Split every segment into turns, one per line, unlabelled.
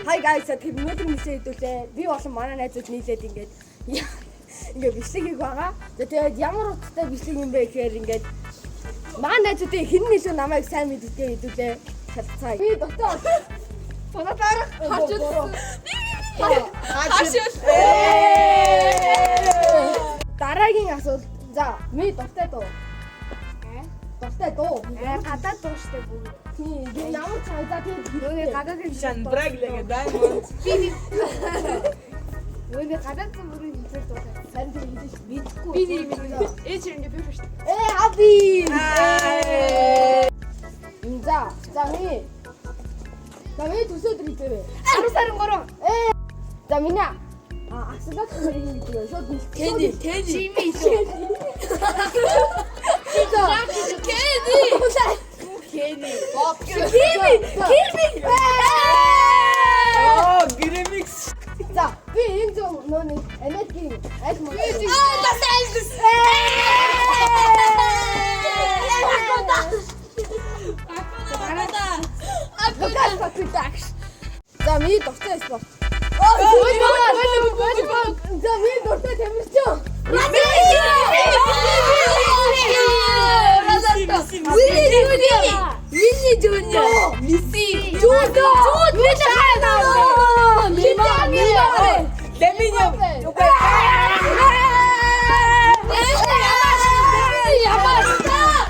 Hi guys, тэр өнөөдөр мэсээ хэдүүлээ. Би болон манай найзууд нийлээд ингээд ингээд бичлэг хийх байгаа. За, тэгээд ямар утгатай бичлэг юм бэ гэхээр ингээд манай найзуудын хэн нь илүү намайг сайн мэддгээ хэдүүлээ. Шалцгаая. Би дотоо.
Бодотоор
Харж
харшил.
Дараагийн асуулт. За, ми дуртай дуу. Дуртай дуу.
Гадаад дуу штэ бүгд.
Тийм, ямар цаа за тийм.
Нөгөө гадаад юм
Shine bright like a diamond.
Би нөгөө гадаад зам бүрийн хэлээр дуулаа.
Харин тийм хэлж мэдгүй.
Би нэр мэдгүй. Ээж хэрэг би шүү дээ.
Э, хаби. За, за ми. За ми төсөөд хэлээвэ.
10 сарын 3.
Э. За миний а асуулт хэр юм гэдэг вэ? Шууд хэлэх.
Кенди, Кенди.
Жими илүү.
Кенди.
Кенди.
Боб. Кими. Кими.
Oh, Grimix.
За, би энэ зүүн нөө нэг Америкийн аль мөн.
Аа, Лос Анжелес.
Лукас Пакутакш. За, миний дуртай спорт. За, миний дуртай тамирчин.
Вилли Жуниор. Вилли Жуниор. Месси.
Жууд. Жууд. Неймар. Неймар.
Ламиня.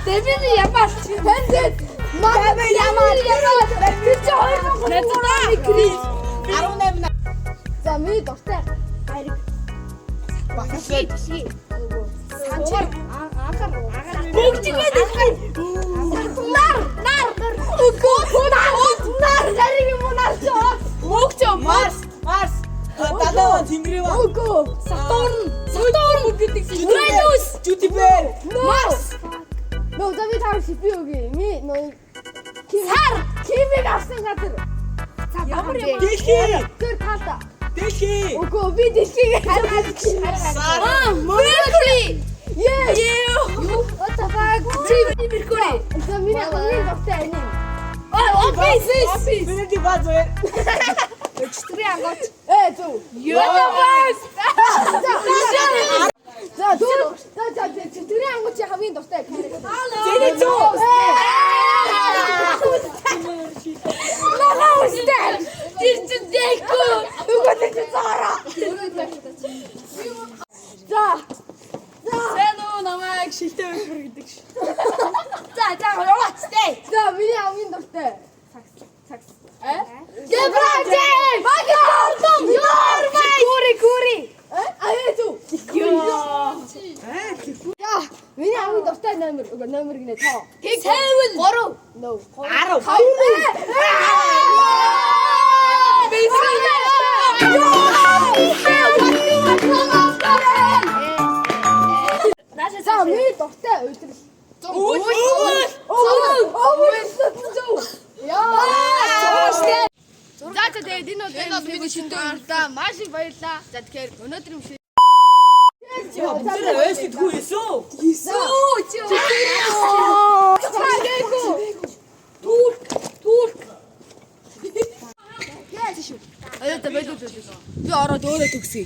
Дэмини ямаар.
Тэнцэд. Манай Ямар. Тэр чи 2003 оны Крис.
18.
За, миний дуртай гариг.
Баслаа.
Санчаар анхаар агаар
Бүгжигээ дэлхий.
Нар нар үгүй нар нар гариг юм уу нар чи
Мөгч
Марс, Марс. Далаа тэнгэрийн ван.
үгүй
Сатурн. Сатурн гэдэг чинь. Уранус.
Жүтибер.
Марс. Нөө за би таар шипи үгүй ми нөө сар кимиг авсан газар.
Ямар юм?
Дэлхий.
Тэр таалта.
Дэлхий.
Үгүй би дэлхийг
Сар.
Аа, Меркури.
Yes.
What the fuck? Чи Меркури.
За миний хамгийн дуртай аним.
Аа, One Piece.
Миний базар.
Чөтгөрийн ангууч.
Э зөв.
What the fuck?
За дөрөв. За за чөтгөрийн ангууч хамгийн дуртай character.
Зэний зүү.
Нага үстэй.
Тэр чинь Деку.
Нөгөө тэр чинь Зара. За. За.
Сайн уу намайг шилтэй хөлбөр гэдэг ш.
За, за, яваач тэ.
За миний хамгийн дуртай. Сакс. Сакс. Э?
LeBron James.
Jordan.
Jordan. Кури, Кури.
Э? А э зөв.
Яа.
За миний хамгийн дуртай номер үгүй номер гинэ тоо.
7 3
No.
10.
За миний дуртай удирал.
Үл.
Өвөл. Өвөл. Зөв. Яа.
За за тэгээд энэ бол энэ бол миний шиндээ урдаа маш их баярлаа. За тэгэхээр өнөөдрийн юм шиг
Яа, бүгд ойшид хүү эсүү.
Сүү чи.
Түүрк. Түүрк.
Аюу та болов болов. Би ороод өөрөө төгсөе.